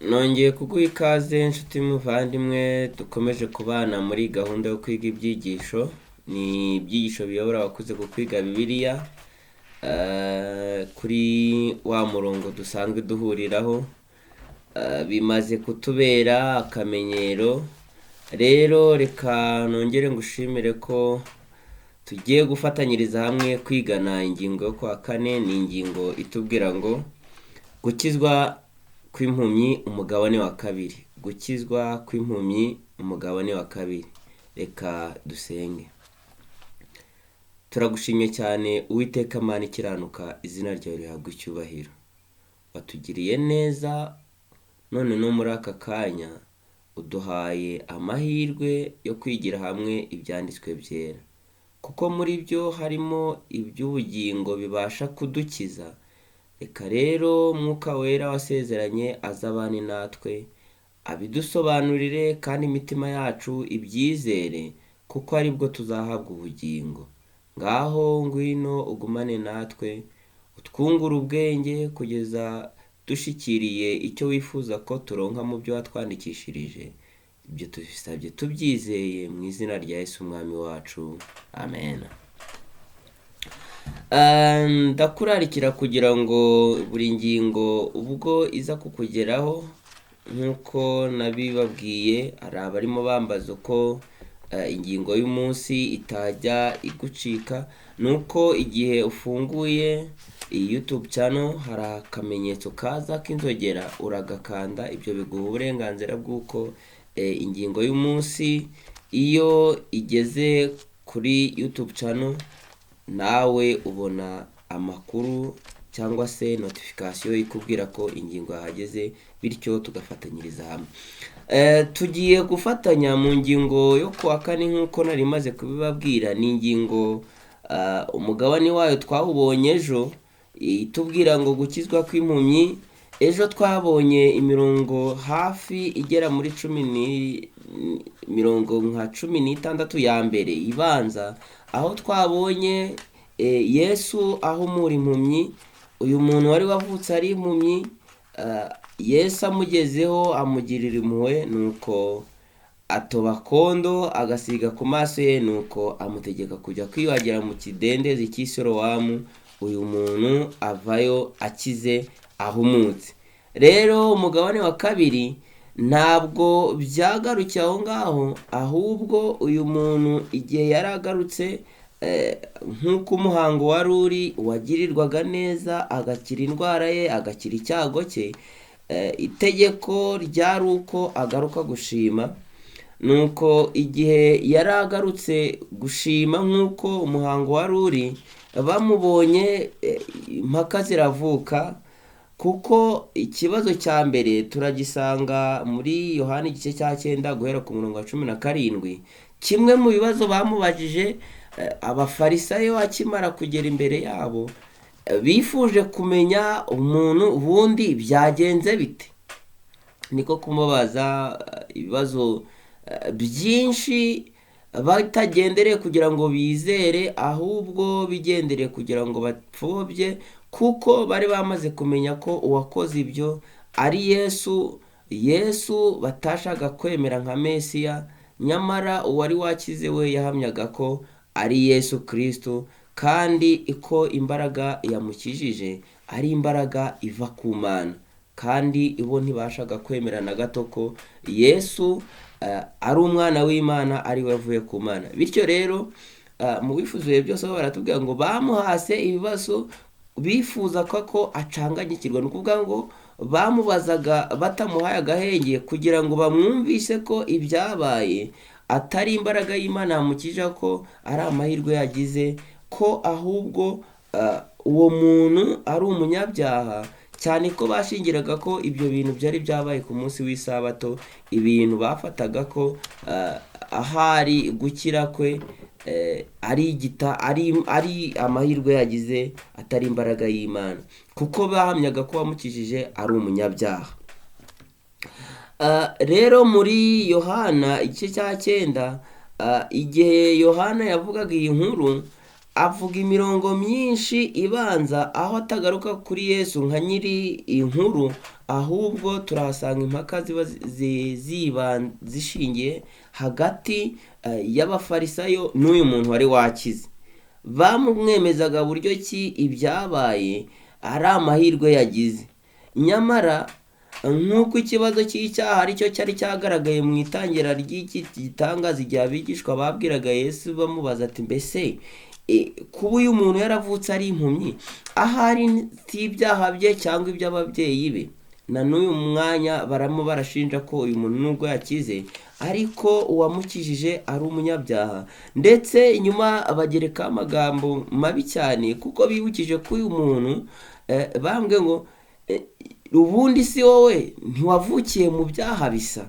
Nongeye kuguha ikaze nshuti muvandimwe dukomeje kubana muri gahunda yo kwiga ibyigisho, ni ibyigisho biyobora abakuze ku kwiga Bibiliya, kuri wa murongo dusanzwe duhuriraho, bimaze kutubera akamenyero, rero reka nongere ngushimire ko tugiye gufatanyiriza hamwe kwigana ingingo yo kwa kane, ni ingingo itubwira ngo gukizwa kw'impumyi umugabane wa kabiri, gukizwa kw'impumyi umugabane wa kabiri. Reka dusenge. Turagushimye cyane Uwiteka Mana ikiranuka, izina ryawe rihabwa icyubahiro. Watugiriye neza none no muri aka kanya uduhaye amahirwe yo kwigira hamwe ibyanditswe byera, kuko muri byo harimo iby'ubugingo bibasha kudukiza. Reka rero Mwuka Wera wasezeranye azabane natwe, abidusobanurire kandi imitima yacu ibyizere, kuko aribwo tuzahabwa ubugingo. Ngaho ngwino ugumane natwe, utwungure ubwenge kugeza dushikiriye icyo wifuza ko turonka mu byo watwandikishirije. Ibyo tubisabye tubyizeye mu izina rya Yesu Umwami wacu, amen. Ndakurarikira kugira ngo buri ngingo ubwo iza kukugeraho nk'uko nabibabwiye, hari abarimo bambaza uko ingingo y'umunsi itajya igucika, ni uko igihe ufunguye iyi YouTube channel hari akamenyetso kaza k'inzogera, uragakanda, ibyo biguha uburenganzira bw'uko ingingo y'umunsi iyo igeze kuri YouTube channel nawe ubona amakuru cyangwa se notification ikubwira ko ingingo yahageze, bityo tugafatanyiriza hamwe. Tugiye gufatanya mu ngingo yo kuwa kane nk'uko nari maze kubibabwira, ni ingingo umugabane wayo twawubonye ejo, itubwira ngo gukizwa kw'impumyi. Ejo twabonye imirongo hafi igera muri cumi ni mirongo nka 16 ya mbere ibanza, aho twabonye Yesu ahumura impumyi. Uyu muntu wari wavutse ari impumyi, Yesu amugezeho amugirira impuhwe, nuko atoba akondo agasiga ku maso ye, nuko amutegeka kujya kwiyuhagira mu kidendezi cy'i Silowamu. Uyu muntu avayo akize ahumutse. Rero umugabane wa kabiri ntabwo byagarukiye aho ngaho, ahubwo uyu muntu igihe yari agarutse, nk'uko umuhango wari uri, uwagirirwaga neza agakira indwara ye, agakira icyago cye, itegeko ryari uko agaruka gushima. Nuko igihe yari agarutse gushima nk'uko umuhango wari uri, bamubonye impaka ziravuka, kuko ikibazo cya mbere turagisanga muri Yohana igice cya 9 guhera ku murongo wa 17. Kimwe mu bibazo bamubajije abafarisayo akimara kugera imbere yabo, bifuje kumenya umuntu ubundi byagenze bite, niko kumubaza ibibazo byinshi batagendereye kugira ngo bizere, ahubwo bigendereye kugira ngo bapfobye, kuko bari bamaze kumenya ko uwakoze ibyo ari Yesu. Yesu batashaka kwemera nka Mesiya, nyamara uwari wakize we yahamyaga ko ari Yesu Kristo, kandi ko imbaraga yamukijije ari imbaraga iva ku Mana, kandi bo ntibashaga kwemera na gato ko Yesu ari umwana w'Imana, ari we avuye ku Mana. Bityo rero mu bifuzo byose bo baratubwira ngo bamuhase ibibazo bifuza ko acanganyikirwa, ni ukuvuga ngo bamubazaga batamuhaye agahenge kugira ngo bamwumvise ko ibyabaye atari imbaraga y'Imana yamukije, ko ari amahirwe yagize, ko ahubwo uwo muntu ari umunyabyaha, cyane ko bashingiraga ko ibyo bintu byari byabaye ku munsi w'isabato, ibintu bafataga ko ahari gukira kwe ari igita ari amahirwe yagize, atari imbaraga y'Imana, kuko bahamyaga ko uwamukijije ari umunyabyaha. Rero muri Yohana igice cya 9, igihe Yohana yavugaga iyi nkuru, Avuga imirongo myinshi ibanza aho atagaruka kuri Yesu nka nyiri inkuru, ahubwo turahasanga impaka ziba zishingiye hagati y'abafarisayo n'uyu muntu wari wakize. Bamumwemezaga buryo ki ibyabaye ari amahirwe yagize. Nyamara nk'uko ikibazo cy'icyaha aricyo cyari cyagaragaye mu itangira ry'iki gitangaza, igihe abigishwa babwiraga Yesu bamubaza ati mbese kuba uyu muntu yaravutse ari impumyi, ahari si ibyaha bye cyangwa iby'ababyeyi be? Na n'uyu mwanya baramo barashinja ko uyu muntu nubwo yakize ariko uwamukijije ari umunyabyaha, ndetse nyuma bagerekaho amagambo mabi cyane kuko bibukije ko uyu muntu bambwe ngo ubundi si wowe ntiwavukiye mu byaha bisa.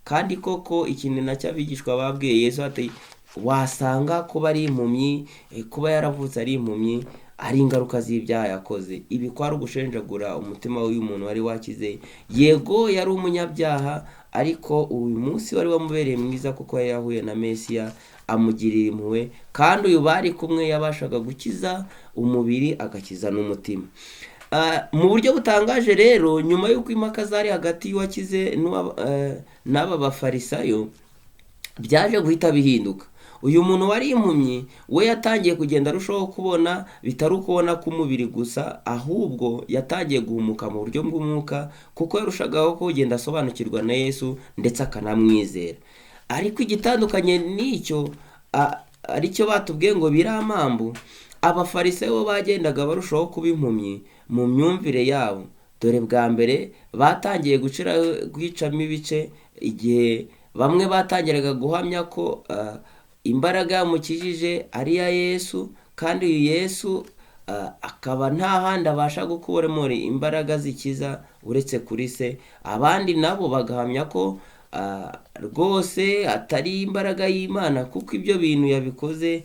Kandi koko ikintu nacyo abigishwa babwiye Yesu ati wasanga kuba ari impumyi, kuba yaravutse ari impumyi ari ingaruka z'ibyaha yakoze. Ibi kwari ugushenjagura umutima w'uyu muntu wari wakize. Yego yari umunyabyaha, ariko uyu munsi wari wamubereye mwiza kuko yari yahuye na Mesiya amugirira impuhwe, kandi uyu bari kumwe yabashaga gukiza umubiri agakiza n'umutima. Mu buryo butangaje rero, nyuma y'uko impaka zari hagati y'uwakize n'aba bafarisayo, byaje guhita bihinduka. Uyu muntu wari impumyi we yatangiye kugenda arushaho kubona, bitari ukubona k'umubiri gusa, ahubwo yatangiye guhumuka mu buryo bw'umwuka, kuko yarushagaho kugenda asobanukirwa na Yesu ndetse akanamwizera. Ariko igitandukanye n'icyo aricyo batubwiye ngo biramambu, abafarisayo bagendaga barushaho kuba impumyi mu myumvire yabo. Dore bwa mbere batangiye gucamo ibice igihe bamwe batangiraga guhamya ko imbaraga yamukijije ari iya Yesu, kandi uyu Yesu akaba nta handi abasha gukuramo imbaraga zikiza uretse kuri se. Abandi nabo bagahamya ko rwose atari imbaraga y'Imana kuko ibyo bintu yabikoze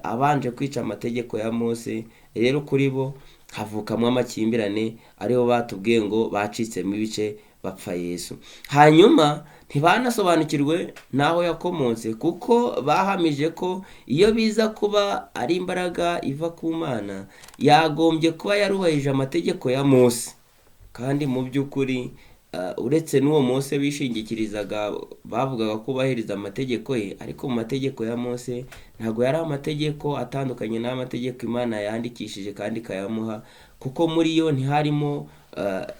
abanje kwica amategeko ya Mose. Rero kuri bo havukamo amakimbirane, aribo batubwiye ngo bacitsemo ibice bapfa Yesu. Hanyuma ntibanasobanukirwe n'aho yakomotse, kuko bahamije ko iyo biza kuba ari imbaraga iva ku Mana yagombye kuba yarubahirije amategeko ya Mose. Kandi mu by'ukuri uretse n'uwo Mose bishingikirizaga, bavugaga ko ubahiriza amategeko ye, ariko mu mategeko ya Mose ntabwo yari amategeko atandukanye n'amategeko Imana yandikishije kandi ikayamuha, kuko muri yo ntiharimo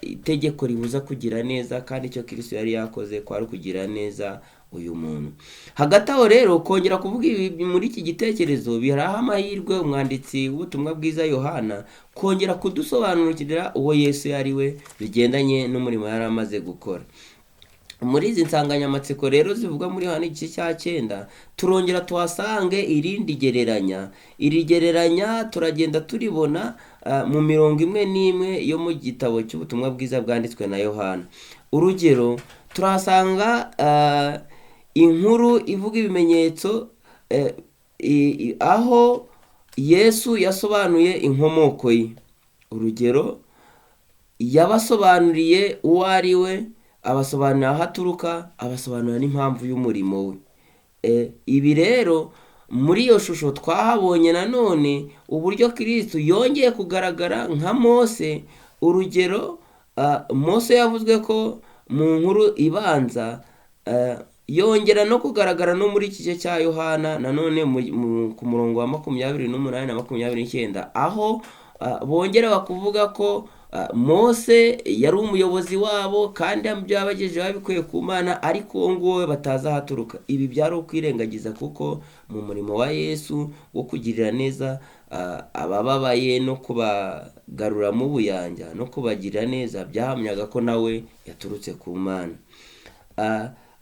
itegeko ribuza kugira neza, kandi icyo Kristo yari yakoze kwari kugira neza uyu muntu. Hagati aho rero kongera kuvuga ibi muri iki gitekerezo biraha amahirwe umwanditsi w'ubutumwa bwiza Yohana kongera kudusobanurira uwo Yesu yari we bigendanye n'umurimo yari amaze gukora. Muri izi nsanganyamatsiko rero zivugwa muri Yohana igice cya 9, turongera tuhasange irindi gereranya. Iri gereranya turagenda turibona mu mirongo imwe n'imwe yo mu gitabo cy'ubutumwa bwiza bwanditswe na Yohana. Urugero turahasanga inkuru ivuga ibimenyetso aho Yesu yasobanuye inkomoko ye. Urugero yabasobanuriye uwo ari we, abasobanurira aho aturuka, abasobanurira n'impamvu y'umurimo we. Ibi rero muri iyo shusho twahabonye nanone uburyo Kristo yongeye kugaragara nka Mose. Urugero Mose yavuzwe ko mu nkuru ibanza, yongera no kugaragara no muri iki gice cya Yohana nanone ku murongo wa 28 na 29, aho bongera bakuvuga ko Mose yari umuyobozi wabo kandi ibyo yabagejejeho babikuye ku Mana, ariko uwo nguwo batazi aho aturuka. Ibi byari ukwirengagiza, kuko mu murimo wa Yesu wo kugirira neza abababaye no kubagaruramo ubuyanja no kubagirira neza, byahamyaga ko nawe yaturutse ku Mana.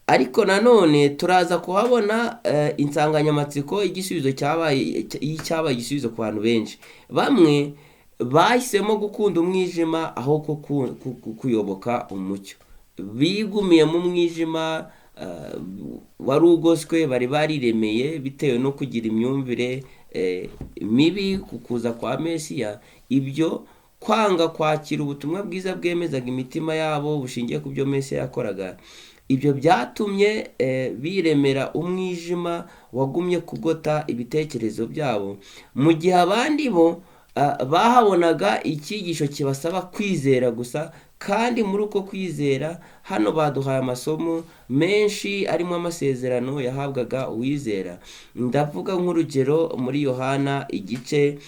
Ariko nanone turaza kuhabona insanganyamatsiko y'igisubizo cyabaye cyabaye igisubizo ku bantu benshi. Bamwe bahisemo gukunda umwijima aho kuyoboka umucyo. Bigumiye mu mwijima wari ugoswe, bari bariremeye bitewe no kugira imyumvire mibi ku kuza kwa Mesiya. Ibyo kwanga kwakira ubutumwa bwiza bwemezaga imitima yabo bushingiye ku byo Mesiya yakoraga. Ibyo byatumye biremera umwijima wagumye kugota ibitekerezo byabo, mu gihe abandi bo bahabonaga icyigisho kibasaba kwizera gusa. Kandi muri uko kwizera hano baduhaye amasomo menshi arimo amasezerano yahabwaga uwizera. Ndavuga nk'urugero muri Yohana igice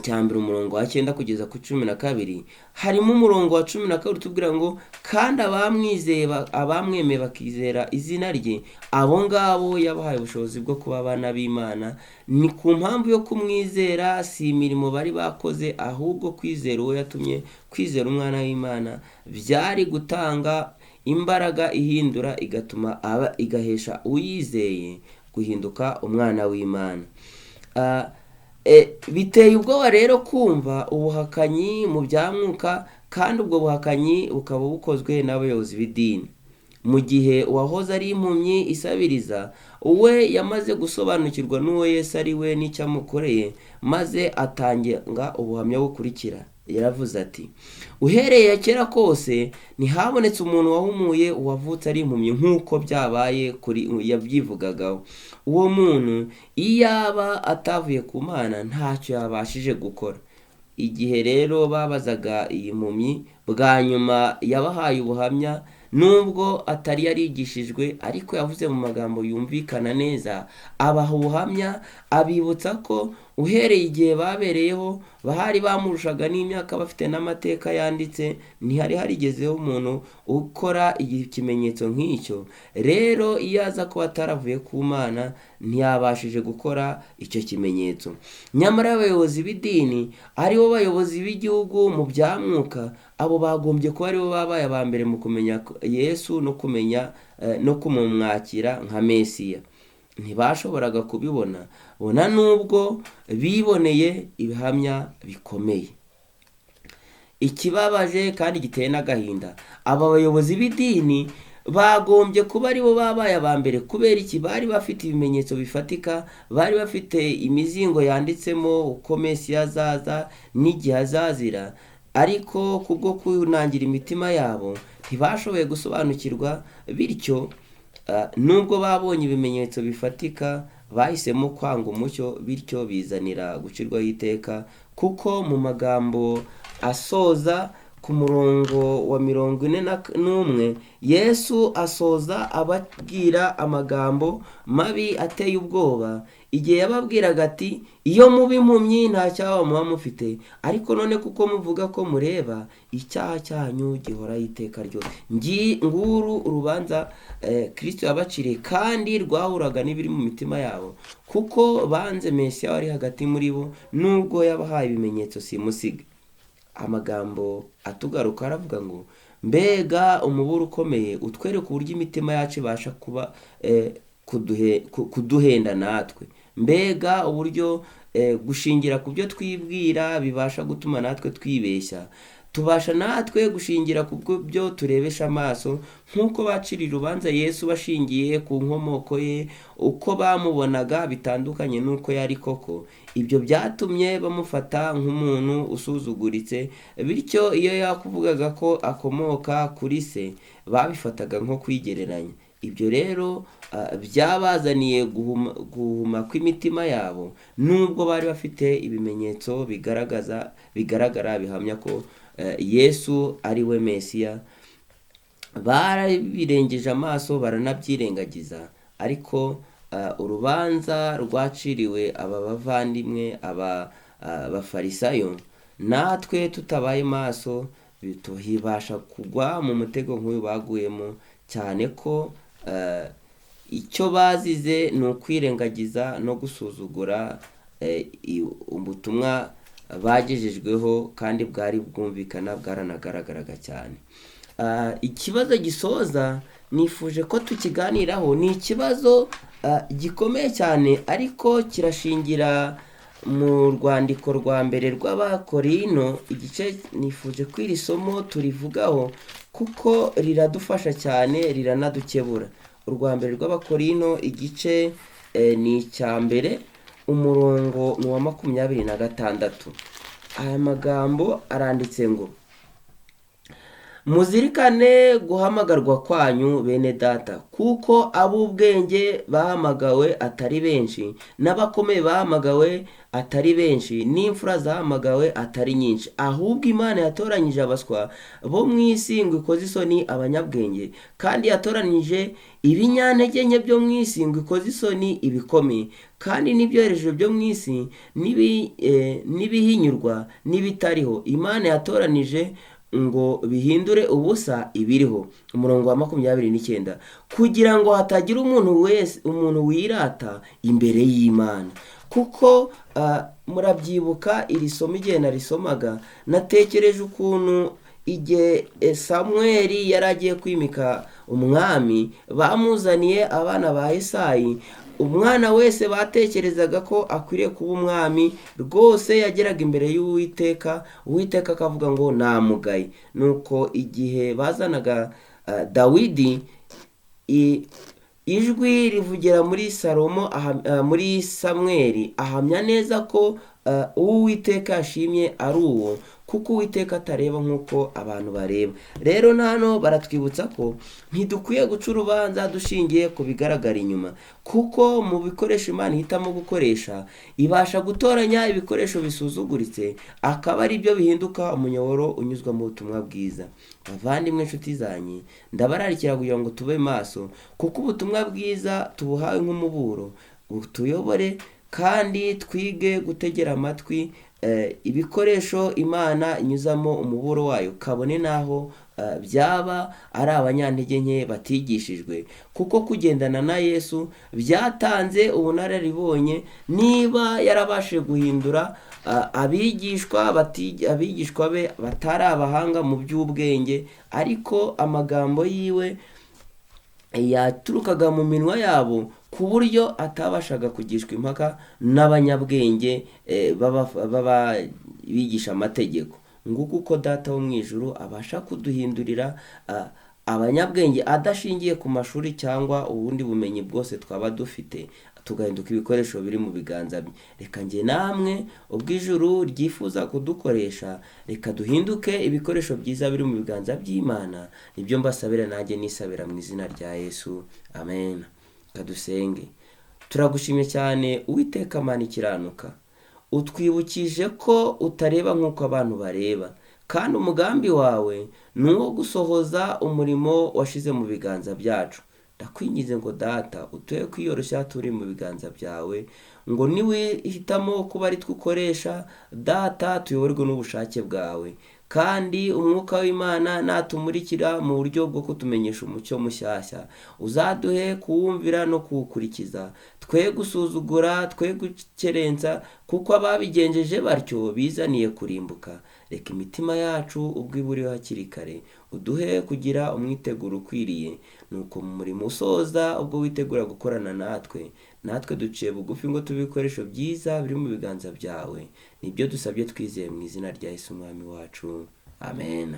cya mbere, umurongo wa 9 kugeza ku 12. Harimo umurongo wa 12 utubwira ngo: "Kandi abamwizeye, abamwemeye bakizera izina rye, abo ngabo yabahaye ubushobozi bwo kuba abana b'Imana." Ni ku mpamvu yo kumwizera, si imirimo bari bakoze, ahubwo kwizera uwo yatumye, kwizera Umwana w'Imana, byari gutanga imbaraga ihindura, igatuma aba, igahesha uyizeye guhinduka umwana w'Imana. Biteye ubwoba rero kumva ubuhakanyi mu bya mwuka, kandi ubwo buhakanyi bukaba bukozwe n'abayobozi b'idini, mu gihe uwahoze ari impumyi isabiriza we yamaze gusobanukirwa n'uwo Yesu ari we n'icyo amukoreye, maze atanga ubuhamya bukurikira. Yaravuze ati: "Uhereye kera kose ntihabonetse umuntu wahumuye uwavutse ari impumyi nk'uko byabaye kuri yabyivugagaho. Uwo muntu iyaba atavuye ku Mana, ntacyo yabashije gukora." Igihe rero babazaga iyi mpumyi bwa nyuma, yabahaye ubuhamya. Nubwo atari yarigishijwe, ariko yavuze mu magambo yumvikana neza, abaha ubuhamya, abibutsa ko uhereye igihe babereyeho bahari, bamurushaga n'imyaka, bafite n'amateka yanditse, ntihari harigezeho umuntu ukora ikimenyetso nk'icyo. Rero iyo aza kuba ataravuye ku Mana, ntiyabashije gukora icyo kimenyetso. Nyamara abayobozi b'idini, aribo bayobozi b'igihugu mu bya mwuka, abo bagombye kuba aribo babaye aba mbere mu kumenya Yesu no kumenya no kumumwakira nka Mesiya, ntibashoboraga kubibona bona nubwo biboneye ibihamya bikomeye. Ikibabaje kandi giteye n'agahinda, aba bayobozi b'idini bagombye kuba aribo babaye aba mbere. Kubera iki? Bari bafite ibimenyetso bifatika, bari bafite imizingo yanditsemo uko Mesiya azaza n'igihe azazira, ariko kubwo kunangira imitima yabo ntibashoboye gusobanukirwa. Bityo nubwo babonye ibimenyetso bifatika, bahisemo kwanga umucyo, bityo bizanira gucirwaho iteka. Kuko mu magambo asoza ku murongo wa 41, Yesu asoza ababwira amagambo mabi ateye ubwoba, igihe yababwiraga ati: "Iyo muba impumyi nta cyaha muba mufite, ariko none kuko muvuga ko mureba, icyaha cyanyu gihoraho iteka ryose." Nguru urubanza Kristo yabaciriye, kandi rwahuraga n'ibiri mu mitima yabo, kuko banze Mesiya wari hagati muri bo nubwo yabahaye ibimenyetso simusiga. Amagambo atugaruka aravuga ngo: mbega umuburo ukomeye utwereka uburyo imitima yacu ibasha kuba kuduhenda natwe! Mbega uburyo gushingira ku byo twibwira bibasha gutuma natwe twibeshya! Tubasha natwe gushingira ku byo turebesha amaso, nk'uko baciriye urubanza Yesu bashingiye ku nkomoko ye, uko bamubonaga bitandukanye n'uko yari koko. Ibyo byatumye bamufata nk'umuntu usuzuguritse, bityo iyo yakuvugaga ko akomoka kuri se, babifataga nko kwigereranya. Ibyo rero byabazaniye guhuma kw'imitima yabo, nubwo bari bafite ibimenyetso bigaragaza, bigaragara, bihamya ko Yesu ari we Mesiya. Barabirengeje amaso, baranabyirengagiza. Ariko urubanza rwaciriwe aba bavandimwe, aba bafarisayo, natwe tutabaye maso tuhibasha kugwa mu mutego nk'uyu baguyemo, cyane ko icyo bazize ni ukwirengagiza no gusuzugura ubutumwa bagejejweho, kandi bwari bwumvikana, bwaranagaragaraga cyane. Ikibazo gisoza nifuje ko tukiganiraho ni ikibazo gikomeye cyane, ariko kirashingira mu rwandiko rwa mbere rw'Abakorino. Igice nifuje ko iri somo turivugaho kuko riradufasha cyane, riranadukebura. Urwa mbere rw'Abakorino, igice ni icya mbere, umurongo ni uwa 26. Aya magambo aranditse ngo: Muzirikane guhamagarwa kwanyu bene data, kuko ab'ubwenge bahamagawe atari benshi, n'abakomeye bahamagawe atari benshi, n'imfura zahamagawe atari nyinshi. Ahubwo Imana yatoranyije abaswa bo mu isi ngo ikoze isoni abanyabwenge, kandi yatoranyije ibinyantege nke byo mu isi ngo ikoze isoni ibikomeye, kandi n'ibyoherejwe byo mu isi n'ibihinyurwa n'ibitariho Imana yatoranije ngo bihindure ubusa ibiriho. Umurongo wa 29, kugira ngo hatagira umuntu wese umuntu wirata imbere y'Imana. Kuko murabyibuka iri somo igihe narisomaga, natekereje ukuntu igihe Samweli yari agiye kwimika umwami, bamuzaniye abana ba Esayi. Umwana wese batekerezaga ko akwiriye kuba umwami rwose yageraga imbere y'Uwiteka, Uwiteka akavuga ngo namugaye. Nuko igihe bazanaga Dawidi, ijwi rivugira muri Salomo, muri Samweli, ahamya neza ko uwo Uwiteka yashimye ari uwo, kuko Uwiteka atareba nk'uko abantu bareba. Rero na hano baratwibutsa ko ntidukwiye guca urubanza dushingiye ku bigaragara inyuma, kuko mu bikoresho Imana ihitamo gukoresha, ibasha gutoranya ibikoresho bisuzuguritse, akaba ari byo bihinduka umuyoboro unyuzwamo ubutumwa bwiza. Bavandimwe, inshuti zanjye, ndabararikira kugira ngo tube maso, kuko ubutumwa bwiza tubuhawe nk'umuburo, butuyobore kandi twige gutegera amatwi ibikoresho Imana inyuzamo umuburo wayo, kabone n'aho byaba ari abanyantege nke batigishijwe, kuko kugendana na Yesu byatanze ubunararibonye. Niba yarabashije guhindura abigishwa be batari abahanga mu by'ubwenge, ariko amagambo yiwe yaturukaga mu minwa yabo ku buryo atabashaga kugishwa impaka n'abanyabwenge bigisha amategeko. Nguko uko Data wo mu ijuru abasha kuduhindurira abanyabwenge adashingiye ku mashuri cyangwa ubundi bumenyi bwose twaba dufite, tugahinduka ibikoresho biri mu biganza bye. Reka njye namwe, ubwo ijuru ryifuza kudukoresha, reka duhinduke ibikoresho byiza biri mu biganza by'Imana. Nibyo mbasabira nanjye nisabira mu izina rya Yesu, amen. Reka dusenge. Turagushimye cyane Uwiteka Mana ikiranuka, utwibukije ko utareba nk'uko abantu bareba, kandi umugambi wawe ni uwo gusohoza umurimo washize mu biganza byacu. Ndakwinginze ngo Data utuhe kwiyoroshya turi mu biganza byawe, ngo niwihitamo kuba ari twe ukoresha, Data tuyoborwe n'ubushake bwawe, kandi umwuka w'Imana natumurikira mu buryo bwo kutumenyesha umucyo mushyashya, uzaduhe kuwumvira no kuwukurikiza, twe gusuzugura, twe gukerensa, kuko ababigenjeje batyo bizaniye kurimbuka. Reka imitima yacu ubwo iburiho hakiri kare, uduhe kugira umwiteguro ukwiriye. Nuko mu murimo usoza ubwo witegura gukorana natwe, natwe duciye bugufi ngo tube ibikoresho byiza biri mu biganza byawe. Nibyo dusabye twizeye mu izina rya Yesu Umwami wacu, amen.